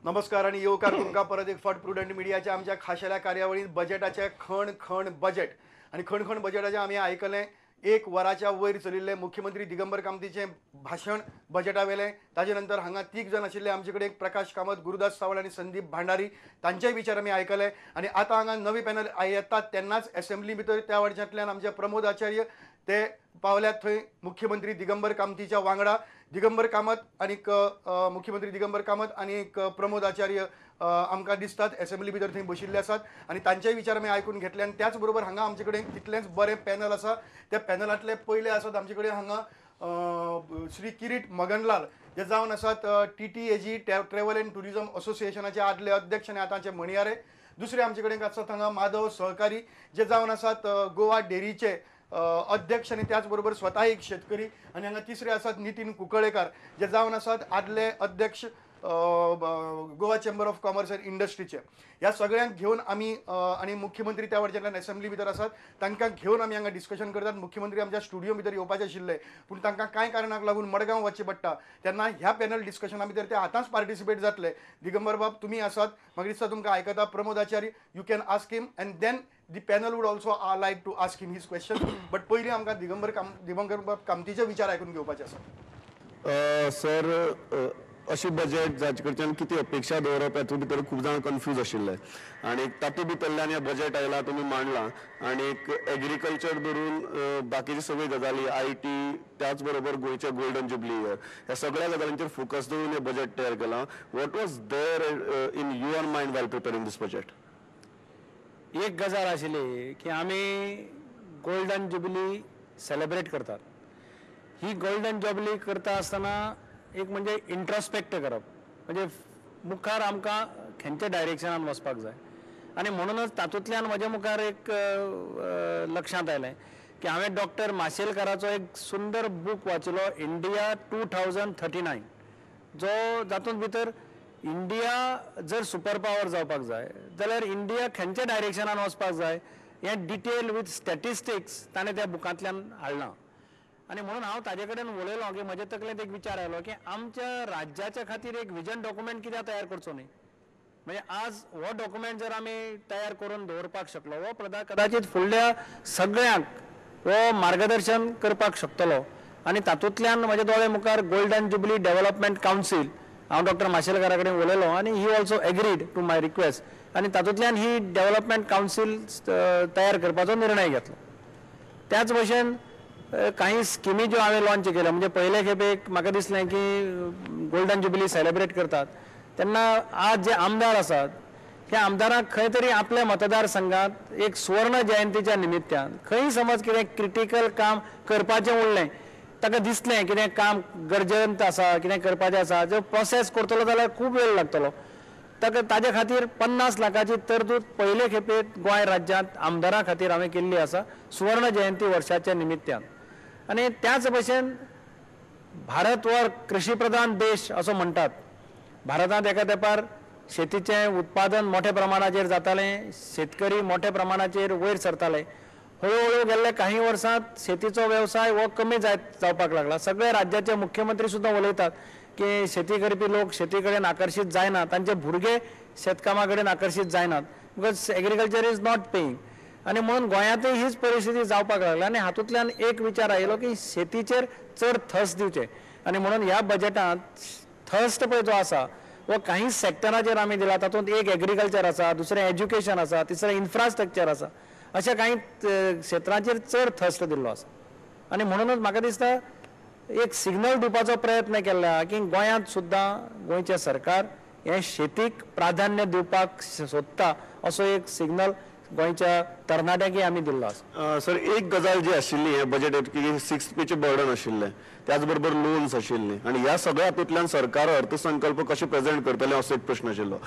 नमस्कार आणि येवकार तुमकां परत एक फावट प्रुडंट मिडियाच्या आमच्या खाशेल्या कार्यावळींत बजेटाचे खण खण बजेट. आनी खण खण बजेटाचें आमी आयकलें, एक वराच्या वयर चलिल्लें मुख्यमंत्री दिगंबर कामतीचें भाशण बजेटा वेलें. ताजे नंतर हांगा तीग जाण आशिल्ले आमचे कडेन, प्रकाश कामत, गुरुदास सावळ आनी संदीप भांडारी, तांचेय विचार आमी आयकले. आनी आतां हांगा नवी पॅनल येतात तेन्नाच एसेंब्ली भितर त्या वटच्यातल्यान आमचे प्रमोद आचार्य ते पावल्यात थंय मुख्यमंत्री दिगंबर कामतीच्या वांगडा. दिगंबर कामत आनीक मुख्यमंत्री दिगंबर कामत आनीक प्रमोद आचार्य आमकां दिसतात एसेंब्ली भितर थंय बशिल्ले आसात आनी तांचेय विचार आमी आयकून घेतले. आनी त्याच बरोबर हांगा आमचे कडेन तितलेंच बरें पॅनल आसा. त्या पॅनलांतले पयले आसात आमचे कडेन हांगा श्री किरीट मगनलाल, जे जावन आसात TTAG travel and tourism असोसिएशनाचे आदले अध्यक्ष आनी आतांचे म्हणयारे. दुसरे आमचे कडेन आसात हांगा माधव सहकारी, जे जावन आसात गोवा डेअरीचे अध्यक्ष आनी त्याच बरोबर स्वता एक शेतकरी. आनी हांगा तिसरे आसात नितीन कुंकळेकार, जे जावन आसात आदले अध्यक्ष Goa chamber of commerce and इंडस्ट्रीचे. ह्या सगळ्यांक घेवन आमी आनी मुख्यमंत्री त्या वटच्यातल्यान एसेंब्ली भितर आसात तांकां घेवन आमी हांगा डिस्कशन करतात. मुख्यमंत्री आमच्या स्टुडियो भितर येवपाचे आशिल्ले, पूण तांकां कांय कारणाक लागून मडगांव वचचें पडटा, तेन्ना ह्या पॅनल डिस्कशना भितर ते आतांच पार्टिसिपेट जातले. दिगंबर बाब तुमी आसात, म्हाका दिसता तुमकां आयकता Pramod Acharya, you can ask him and then the panel would also like to ask him his question. But पयलीं आमकां दिगंबर बाब कामतीचे विचार आयकून घेवपाचे आसा. सर, अशी बजेट जाचे कडच्यान कितें अपेक्षा दवरप हातूंत भितर खूब जाण कन्फ्यूज आशिल्ले आनी तातूंत भितरल्यान हें बजेट आयलां तुमी मांडलां आनी एग्रीकल्चर धरून बाकीचे सगळ्यो गजाली, IT, त्याच बरोबर गोंयचे गोल्डन जुबली इयर, ह्या सगळ्या गजालींचेर फोकस दवरून हें बजेट तयार केलां. What was there in your mind while preparing this budget? एक गजाल आशिल्ली की आमी गोल्डन जुबली सेलिब्रेट करतात. ही गोल्डन जुबली करता आसतना एक म्हणजे इंट्रोस्पेक्ट करप, म्हणजे मुखार आमकां खंयच्या डायरेक्शनान वचपाक जाय. आनी म्हणूनच तातूंतल्यान म्हज्या मुखार एक लक्षांत आयलें की हांवें डॉक्टर माशेलकाराचो एक सुंदर बूक वाचिल्लो, इंडिया 2039, जो जातूंत भितर इंडिया जर सुपर पावर जावपाक जाय जाल्यार इंडिया खंयच्या डायरेक्शनान वचपाक जाय हें डिटेल विथ स्टॅटिस्टिक्स ताणें त्या बुकांतल्यान हाडलां. आनी म्हणून हांव ताजे कडेन उलयलो की म्हज्या तकलेंत एक विचार आयलो की आमच्या राज्याच्या खातीर एक विजन डॉक्युमेंट कित्याक तयार करचो न्ही. म्हणजे आज हो डॉक्युमेंट जर आमी तयार करून दवरपाक शकलो, हो कदाचित फुडल्या सगळ्यांक हो मार्गदर्शन करपाक शकतलो. आनी तातूंतल्यान म्हज्या दोळे मुखार गोल्डन जुबली डेव्हलपमेंट कावन्सील, हांव डॉक्टर माशेलकारा कडेन उलयलो आनी he also agreed to my request आनी तातूंतल्यान ही डेव्हलपमेंट कावन्सील तयार करपाचो निर्णय घेतलो. त्याच भशेन काही स्किमी ज्यो हांवें लॉन्च केल्या, म्हणजे पयले खेपेक म्हाका दिसलें की गोल्डन जुबली सेलिब्रेट करतात तेन्ना आज जे आमदार आसात त्या आमदारांक खंय तरी आपल्या मतदारसंघात एक सुवर्ण जयंतीच्या निमित्तान खंय समज कितें क्रिटिकल काम करपाचें उरलें, ताका दिसलें कितें काम गरजेंत आसा, कितें करपाचें आसा, जो प्रोसेस करतलो जाल्यार खूब वेळ लागतलो, ताका ताजे खातीर 50 लाखाची तरतूद पयले खेपेक गोंय राज्यांत आमदारां खातीर हांवें केल्ली आसा सुवर्ण जयंती वर्साच्या निमित्तान. आनी त्याच भशेन भारत हो कृषी प्रधान देश असो म्हणटात. भारतांत एका तेंपार शेतीचें उत्पादन मोठ्या प्रमाणाचेर जातालें, शेतकरी मोठ्या प्रमाणाचेर वयर सरताले. हळूहळू गेल्ले काही वर्सांत शेतीचो वेवसाय हो कमी जावपाक लागला. सगळे राज्याचे मुख्यमंत्री सुद्दां उलयतात की शेती करपी लोक शेती कडेन आकर्शीत जायना, तांचे भुरगे शेतकामा कडेन आकर्शीत जायनात, because agriculture is not paying. आनी म्हणून गोंयांतूय हीच परिस्थिती जावपाक लागली. आनी हातूंतल्यान एक विचार आयलो की शेतीचेर चड थस दिवचें आनी म्हणून ह्या बजेटांत थस्ट पळय जो आसा हो काही सेक्टराचेर आमी दिला. तातूंत एक एग्रीकल्चर आसा, दुसरें एज्युकेशन आसा, तिसरें इन्फ्रास्ट्रक्चर आसा, अशा काही क्षेत्रांचेर चड थस्ट दिल्लो आसा. आनी म्हणूनच म्हाका दिसता एक सिग्नल दिवपाचो प्रयत्न केला की गोंयांत सुद्दां गोंयचें सरकार हें शेतीक प्राधान्य दिवपाक सोदता असो एक सिग्नल गोंयच्या तरणाट्यांकय आमी दिल्लो आसा. सर, एक गजाल जी आशिल्ली हें बजेट की 6th पेचें बर्डन आशिल्लें, त्याच बरोबर लोन्स आशिल्लीं आनी ह्या सगळ्या हातूंतल्यान सरकार अर्थसंकल्प कशें प्रेजेंट करतलें असो एक प्रश्न आशिल्लो.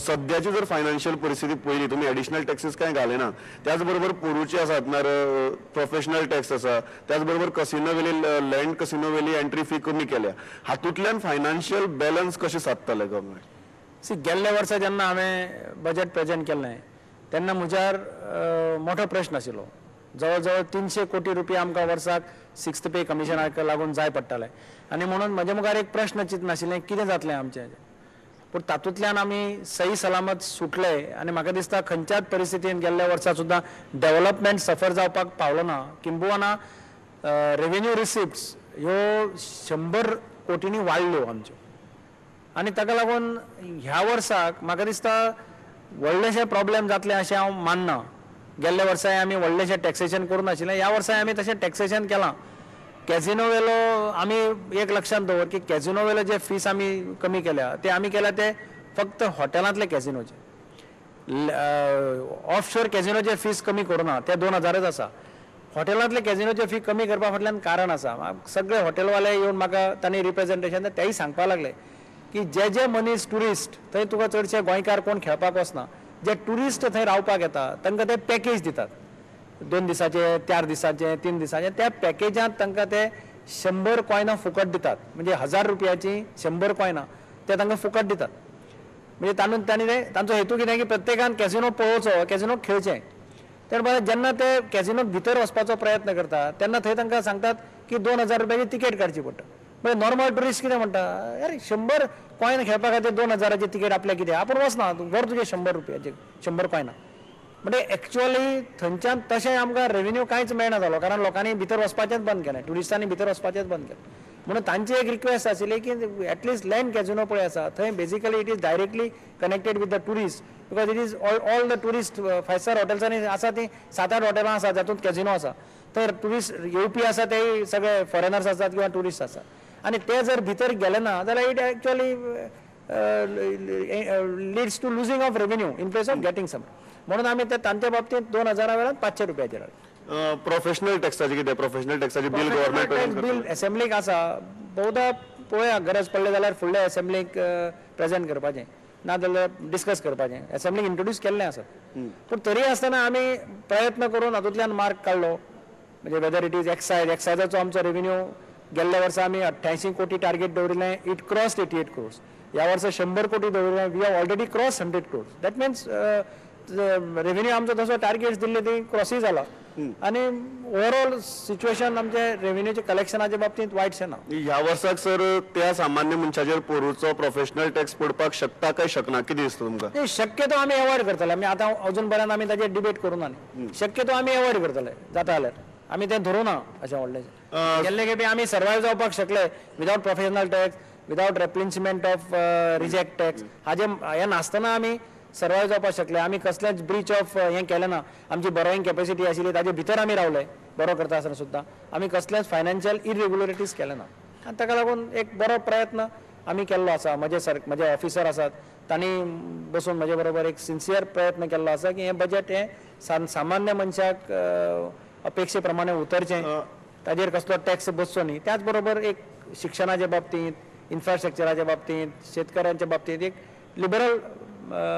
सद्याची जर फायनान्शियल परिस्थिती पळयली तुमी एडिशनल टॅक्सीस कांय घाले ना, त्याच बरोबर पोरूचे आसात म्हळ्यार प्रोफेशनल टॅक्स आसा, त्याच बरोबर कसिनो वेली लँड कसिनो वेली एंट्री फी कमी केल्या, हातूंतल्यान फायनान्शियल बॅलन्स कशें सादतलें गव्हर्मेंट? सी, गेल्ल्या वर्सा जेन्ना हांवें बजेट प्रेजेंट केल्लें तेन्ना म्हज्यार मोठो प्रश्न आशिल्लो. जवळ जवळ 300 कोटी रुपया आमकां वर्साक 6th पे कमिशनाक लागून जाय पडटाले आनी म्हणून म्हज्या मुखार एक प्रश्न चिंतन आशिल्लें कितें जातलें आमचें. पूण तातूंतल्यान आमी सही सलामत सुटले आनी म्हाका दिसता खंयच्याच परिस्थितीन गेल्ल्या वर्सा सुद्दां डेव्हलपमेंट सफर जावपाक पावलो ना. किंबहुना रेवेन्यू रिसिप्ट्स ह्यो 100 कोटींनी वाडल्यो आमच्यो आनी ताका लागून ह्या वर्साक म्हाका दिसता व्हडलेशे प्रॉब्लेम जातले अशें हांव मानना. गेल्ल्या वर्साय आमी व्हडलेशें टॅक्सेशन करूं नाशिल्लें, ह्या वर्साय आमी तशें टॅक्सेशन केलां. कॅझिनो वेलो आमी एक लक्षांत दवर की कॅझिनो वेलो जे फीस आमी कमी केल्या ते आमी केल्या ते फक्त हॉटेलांतले कॅझिनोचे, ऑफशोर कॅझिनोचे फीस कमी करूना, ते 2000च आसा. हॉटेलांतले कॅझिनोचे फी कमी करपा फाटल्यान कारण आसा. सगळे हॉटेलवाले येवन म्हाका तांणी रिप्रेझेंटेशन तेय सांगपाक लागले की जे जे मनीस ट्युरिस्ट थंय तुका चडशे गोंयकार कोण खेळपाक वचना, जे ट्युरिस्ट थंय रावपाक येता तांकां ते पॅकेज दितात 2 दिसाचे, 4 दिसाचे, 3 दिसाचे. त्या पॅकेजांत तांकां ते 100 कॉयनां फुकट दितात, म्हणजे 1000 रुपयाची 100 कॉयनां ते तांकां फुकट दितात. म्हणजे तांणी ते तांचो हेतू कितें की प्रत्येकान कॅसिनो पळोवचो, कॅसिनो खेळचें. त्या बरोबर जेन्ना ते कॅसिनोक भितर वचपाचो प्रयत्न करता तेन्ना थंय तांकां सांगतात की 2000 रुपयाची तिकेट काडची पडटा. म्हणजे नॉर्मल ट्युरिस्ट कितें म्हणटा, अरे 100 कॉयन खेळपा खातीर 2000ची तिकेट आपल्याक कितें, आपूण वचना, व्हर तुजे 100 रुपयाचे 100 कॉयनां. म्हणजे एक्चुअली थंयच्यान तशें आमकां रेवेन्यू कांयच मेळना जालो, कारण लोकांनी भितर वचपाचेंच बंद केलें, ट्युरिस्टांनी भितर वचपाचेंच बंद केलें. म्हणून तांची एक रिक्वेस्ट आशिल्ली की एटलिस्ट लँड कॅझिनो पळय आसा थंय basically it is directly connected with the tourist, because it is all the tourist 5 star हॉटेल्सांनी आसा ती 7-8 हॉटेलां आसा जातूंत कॅझिनो आसा. तर ट्युरिस्ट येवपी आसा तेय सगळे फॉरेनर्स आसात किंवा ट्युरिस्ट आसा आनी ते जर भितर गेले ना जाल्यार it actually leads to losing of revenue in place of getting some. म्हणून आमी ते तांच्या बाबतींत 2000 वेळान 500 रुपयाचेर हाडले. प्रोफेशनल टॅक्साचे कितें, प्रोफेशनल टॅक्साचे बिल गव्हर्मेंट बिल एसेंब्लीक आसा, बहुधा पळोवया गरज पडले जाल्यार फुडल्या एसेंब्लीक प्रेजेंट करपाचें, ना जाल्यार डिस्कस करपाचें. एसेंब्लीक इंट्रोड्यूस केल्लें आसा, पूण तरी आसतना आमी प्रयत्न करून हातूंतल्यान मार्क काडलो. म्हणजे वेदर it is excise, एक्सायजाचो आमचो रेवेन्यू गेल्ल्या वर्सा आमी 88 कोटी टार्गेट दवरिल्लें, it crossed 88 crores. ह्या वर्सा 100 कोटी दवरिल्लें, we have already cross 100 crores. That means revenue आमचो तसो टार्गेट्स दिल्ले ती क्रॉसूय जाला आनी ओवरऑल सिच्युएशन आमचे रेवेन्यूचे कलेक्शनाच्या बाबतींत वायटशें ना. ह्या वर्साक सर त्या सामान्य मनशाचेर पोरूचो प्रोफेशनल टॅक्स पडपाक शकता काय शकना, कितें दिसता तुमकां? शक्यतो आमी एवॉयड करतले. आमी आतां अजून पर्यंत आमी ताजेर डिबेट करूं ना, शक्यतो आमी एवॉयड करतले जाता जाल्यार, आमी तें धरूं ना अशें व्हडलें. गेल्ले खेपे आमी सर्वायव जावपाक शकले without professional tax, without replenishment of reject tax, हाजे हें नासतना आमी सर्वायव जावपाक शकले. आमी कसलेंच ब्रीच ऑफ हें केलें ना, आमची बरोईंग कॅपेसिटी आशिल्ली ताजे भितर आमी रावले बरो करता आसतना सुद्दां आमी कसलेंच फायनान्शियल इरेग्युलरिटीज केलें ना आनी ताका लागून एक बरो प्रयत्न आमी केल्लो आसा. म्हजे ऑफिसर आसात तांणी बसून म्हजे बरोबर एक सिन्सियर प्रयत्न केल्लो आसा की हें बजेट हें सामान्य मनशाक अपेक्षे प्रमाणे उतरचें, ताजेर कसलो टॅक्स बसचो न्ही. त्याच बरोबर एक शिक्षणाच्या बाबतींत, इन्फ्रास्ट्रक्चराच्या बाबतींत, शेतकऱ्यांच्या बाबतींत एक लिबरल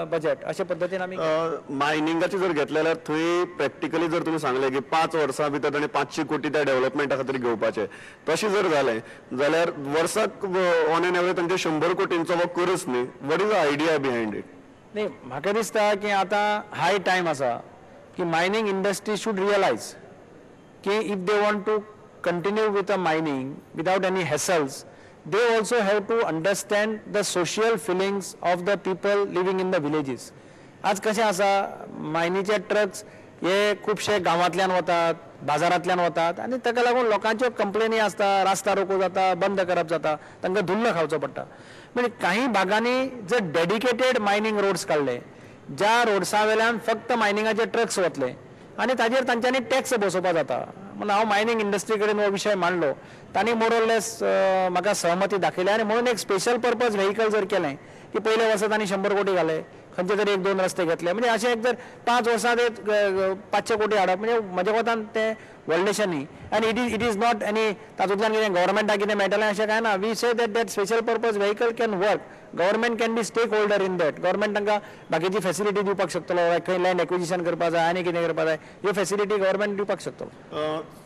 बजेट अशे पद्दतीन आमी मायनिंगाचे जर घेतले जाल्यार थंय प्रॅक्टिकली जर तुमी सांगले की 5 वर्सां भितर ताणें 500 कोटी त्या डेव्हलपमेंटा खातीर घेवपाचे, तशें जर जालें जाल्यार वर्साक ऑन एन एवरेज तांचे 100 कोटींचो हो करच न्ही. What is the idea behind it? न्ही, म्हाका दिसता की आतां हाय टायम आसा की मायनींग इंडस्ट्री should realise की if they want to continue with a mining without any hassles, they also have to understand the social feelings of the people living in the villages. आज कशें आसा, मायनीचे trucks हे खुबशे गांवांतल्यान वतात, बाजारांतल्यान वतात आनी ताका लागून लोकांच्यो कंप्लेनी आसता, रास्ता रोको जाता, बंद करप जाता, तांकां धुल्ल खावचो पडटा. म्हणजे काही भागांनी जर डेडिकेटेड मायनींग रोड्स काडले ज्या रोड्सा वेल्यान फक्त मायनिंगाचे ट्रक्स वतले आनी ताजेर तांच्यांनी टॅक्स बसोवपा जाता. म्हणून हांव मायनींग इंडस्ट्री कडेन हो विशय मांडलो, तांणी मोरलेस म्हाका सहमती दाखयली आनी म्हणून एक स्पेशल पर्पज व्हेकल जर केलें की पयल्या वर्सा तांणी 100 कोटी घाले, खंयचे तरी 1-2 रस्ते घेतले, म्हणजे अशें एक जर 5 वर्सांत एक 500 कोटी हाडप म्हणजे म्हज्या कोतान तें व्हडलेशें न्ही. आनी it is not any तातूंतल्यान कितें गव्हर्मेंटाक कितें मेळटलें अशें कांय ना. We say that that special purpose vehicle can work, government can be stakeholder in that. Government तांकां बाकीची फेसिलिटी दिवपाक शकतलो, खंय लँड एक्विजिशन करपा जाय आनी कितें करपा जाय, ह्यो फेसिलिटी गव्हर्मेंट दिवपाक शकतलो.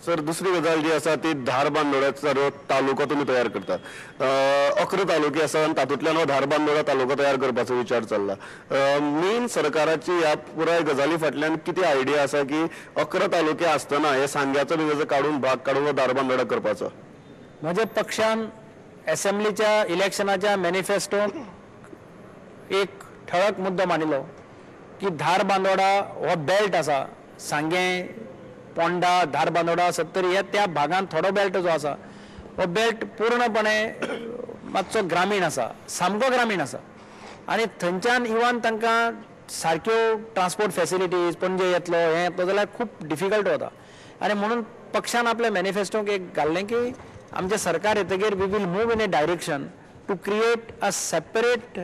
सर, दुसरी गजाल जी आसा ती धारबांदोड्याचो तालुको तुमी तयार करतात. 11 तालुके आसा आनी तातूंतल्यान हो धारबांदोडा तालुको तयार करपाचो विचार चल्ला. मेन सरकाराची ह्या पुराय गजाली फाटल्यान कितें आयडिया आसा की 11 तालुके आसतना हे सांग्याचो बी काडून भाग काडून धारबांदोडा करपाचो? म्हज्या पक्षान एसेंब्लीच्या इलेक्शनाच्या मॅनिफेस्टोन एक ठळक मुद्दो मांडिल्लो की धारबांदोडा हो बेल्ट आसा, सांगें, पोंडा, धारबांदोडा, सत्तरी ह्या त्या भागांत थोडो बेल्ट जो आसा हो बेल्ट पूर्णपणे मातसो ग्रामीण आसा, सामको ग्रामीण आसा आनी थंयच्यान इवन तांकां सारक्यो ट्रान्सपोर्ट फेसिलिटीज पणजे येतलो हें येतलो जाल्यार खूब डिफिकल्ट वता. आनी म्हणून पक्षान आपल्या मॅनिफेस्टोक एक घाल्लें की आमचें सरकार येतगीर we will move in a direction to create a separate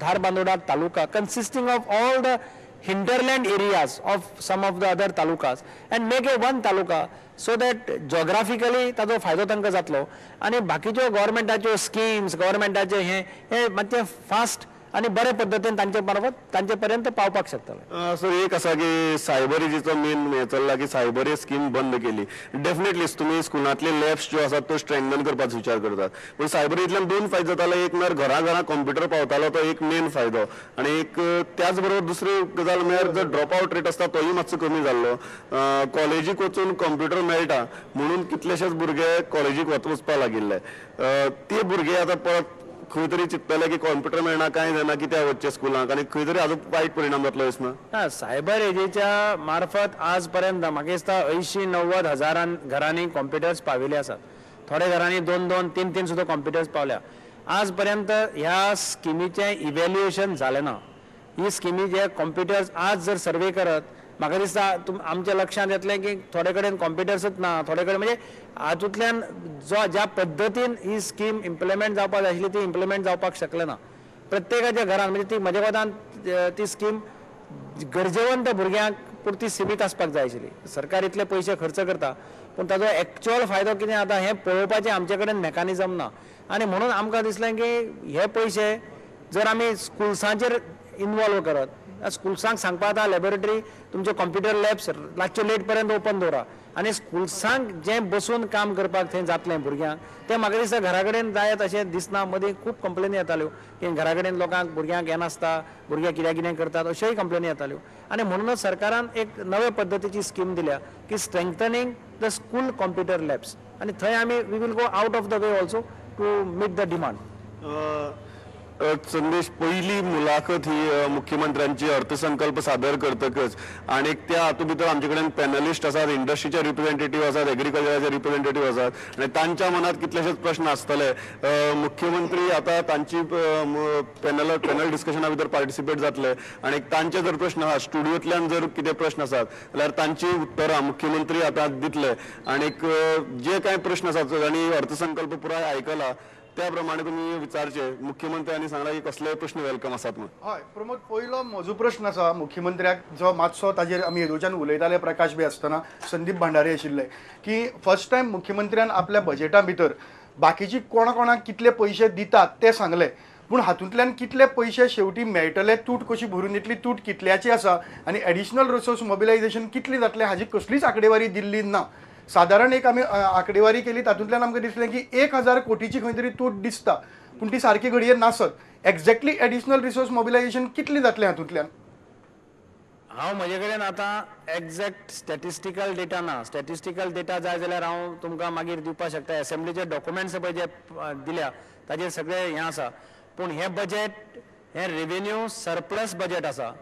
Dharbandora taluka consisting of all the hinterland areas of some of the other talukas and make a one taluka so that geographically ताजो फायदो तांकां जातलो आनी बाकीच्यो गव्हर्मेंटाच्यो schemes, गव्हर्मेंटाचे हे हे मातशें fast आनी बरे पद्दतीन तांचे मार्फत तांचे पर्यंत पावपाक शकतले. सर एक आसा की सायबरीचो मेन हें चल्ला की सायबरी स्कीम बंद केली. डेफिनेटली तुमी स्कुलांतले लॅब्स ज्यो आसात त्यो स्ट्रेंथन करपाचो विचार करतात, पूण सायबरींतल्यान दोन फायदो जातालो. एक म्हळ्यार घरा घरा कंप्युटर पावतालो तो एक मेन फायदो, आनी एक त्याच बरोबर दुसरी गजाल म्हळ्यार जो ड्रॉप आवट रेट आसता तोय मातसो कमी जाल्लो. कॉलेजीक वचून कंप्युटर मेळटा म्हणून कितलेशेच भुरगे कॉलेजीक वचपाक लागिल्ले. ते भुरगे आतां परत खंय तरी चिंततले की कॉम्प्युटर मेळना कांय जायना कित्याक वचचें स्कुलाक, आनी खंय तरी हाजो वायट परिणाम जातलो दिसना. ना, सायबर एजीच्या मार्फत आज पर्यंत म्हाका दिसता 80-90 हजारां घरांनी कॉम्प्युटर्स पाविल्ले आसात. थोड्या घरांनी 2-2, 3-3 सुद्दां कॉम्प्युटर्स पावल्या. आज पर्यंत ह्या स्किमीचें इव्हॅल्युएशन जालें ना. ही स्किमी जे कॉम्प्युटर्स आज जर सर्वे करत म्हाका दिसता आमच्या लक्षांत येतलें की थोडे कडेन कॉम्प्युटर्सूच ना, थोडे कडेन म्हणजे हातूंतल्यान जो ज्या पद्दतीन ही स्कीम इम्प्लिमेंट जावपाक जाय आशिल्ली ती इम्प्लिमेंट जावपाक शकले ना. प्रत्येकाच्या घरान म्हणजे ती म्हज्या मतान ती स्कीम गरजेवंत भुरग्यांक पुरती सिमीत आसपाक जाय आशिल्ली. सरकार इतले पयशे खर्च करता पूण ताजो एक्चुअल फायदो कितें जाता हें पळोवपाचें आमचे कडेन मेकानिजम ना. आनी म्हणून आमकां दिसलें की हे पयशे जर आमी स्कुल्सांचेर इनवॉल्व करत, स्कुल्सांक सांगपा आतां लॅबोरेटरी तुमचे कॉम्प्युटर लॅब्स रातचे लेट पर्यंत ओपन दवरा आनी स्कुल्सांक जें बसून काम करपाक थंय जातलें भुरग्यांक तें म्हाका दिसता घरा कडेन जायत अशें दिसना. मदीं खूब कंप्लेनी येताल्यो की घरा कडेन लोकांक भुरग्यांक येनासता, भुरगे कित्याक कितें करतात अश्योय कंप्लेनी येताल्यो. आनी म्हणूनच सरकारान एक नवे पद्दतीची स्कीम दिल्या की strengthening the school computer labs, आनी थंय आमी we will go out of the way also to meet the demand. Sandesh, पहिली मुलाखत ही मुख्यमंत्र्यांची अर्थसंकल्प सादर करतकच आनी त्या हातूंत भितर आमचे कडेन पॅनलिस्ट आसात, इंडस्ट्रीचे रिप्रेझेंटेटिव्ह आसात, एग्रीकल्चराचे रिप्रेझेंटेटिव्ह आसात आनी तांच्या मनात कितलेशेच प्रश्न आसतले. मुख्यमंत्री आतां तांची पॅनल डिस्कशना भितर पार्टिसिपेट जातले आनी तांचे जर प्रश्न आसात, स्टुडियोंतल्यान जर कितें प्रश्न आसात जाल्यार तांची उत्तरां मुख्यमंत्री आतां दितले. आनी जे कांय प्रश्न आसात आनी अर्थसंकल्प पुराय आयकला त्या प्रमाणे तुमी विचारचे. मुख्यमंत्र्यांनी सांगला की कसलेय प्रश्न welcome आसात म्हणून. हय प्रमोद, पयलो म्हजो प्रश्न आसा मुख्यमंत्र्याक जो मातसो ताजेर आमी येदोळच्यान उलयताले प्रकाश बी आसतना संदीप भांडारी आशिल्ले की फर्स्ट टायम मुख्यमंत्र्यान आपल्या बजेटा भितर बाकीची कोणा कोणाक कितले पयशे दितात ते सांगले, पूण हातूंतल्यान कितले पयशे शेवटी मेळटले, तूट कशी भरून येतली, तूट कितल्याची आसा आनी एडिशनल रिसोर्स मोबिलायझेशन कितली जातलें हाजी कसलीच आंकडेवारी दिल्ली ना. सादारण एक आमी आंकडेवारी केली तातूंतल्यान आमकां दिसलें की 1000 कोटीची खंय तरी तूट दिसता, पूण ती सारकी घडये नासत. एक्झॅक्टली एडिशनल रिसोर्स मोबिलायझेशन कितली जातलें हातूंतल्यान? हांव म्हजे कडेन आतां एग्जॅक्ट स्टॅटिस्टिकल डेटा ना. स्टॅटिस्टिकल डेटा जाय जाल्यार हांव तुमकां मागीर दिवपाक शकता. एसेंब्लीचे डॉक्युमेंट्स पळय जे दिल्या ताजेर सगळें हें आसा, पूण हें बजेट हें रेवेन्यू सरप्लस बजेट आसा.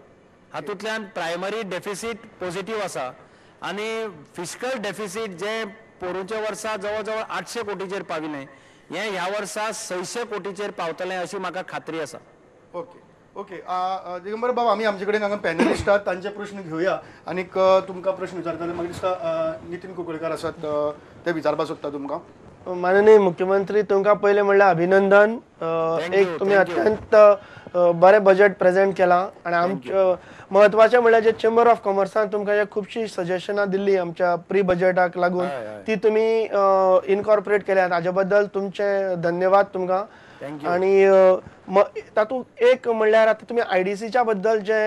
हातूंतल्यान प्रायमरी डेफिसीट पॉझिटीव आसा आनी फिस्कल डेफिसीट जें पोरूंच्या वर्सा जवळ जवळ 800 कोटीचेर पाविल्लें हें ह्या वर्सा 600 कोटीचेर पावतलें अशी म्हाका खात्री आसा. ओके ओके दिगंबर बाब, आमी आमचे कडेन हांगा पॅनलिस्ट आहात, तांचे प्रश्न घेवया आनीक तुमकां प्रश्न विचारतले. म्हाका दिसता नितीन कुंकळकार आसात ते विचारपाक सोदता तुमकां. माननीय मुख्यमंत्री, तुमकां पयलें म्हणल्यार अभिनंदन. एक तुमी अत्यंत बरें बजेट प्रेजेंट केलां आनी आमचें म्हत्वाचें म्हणल्यार जे चेंबर ऑफ कॉमर्सान तुमकां जे खुबशीं सजेशनां दिल्ली आमच्या प्री बजेटाक लागून ती तुमी इनकॉर्पोरेट केल्या, ताजे बद्दल तुमचें धन्यवाद तुमकां. आनी तातूंत एक म्हणल्यार आतां तुमी आयडीसीच्या बद्दल जे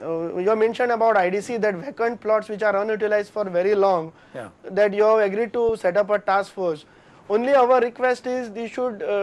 you mentioned about IDC that vacant plots which are unutilized for very long, that you have agreed to set up a task force. Only our request is they should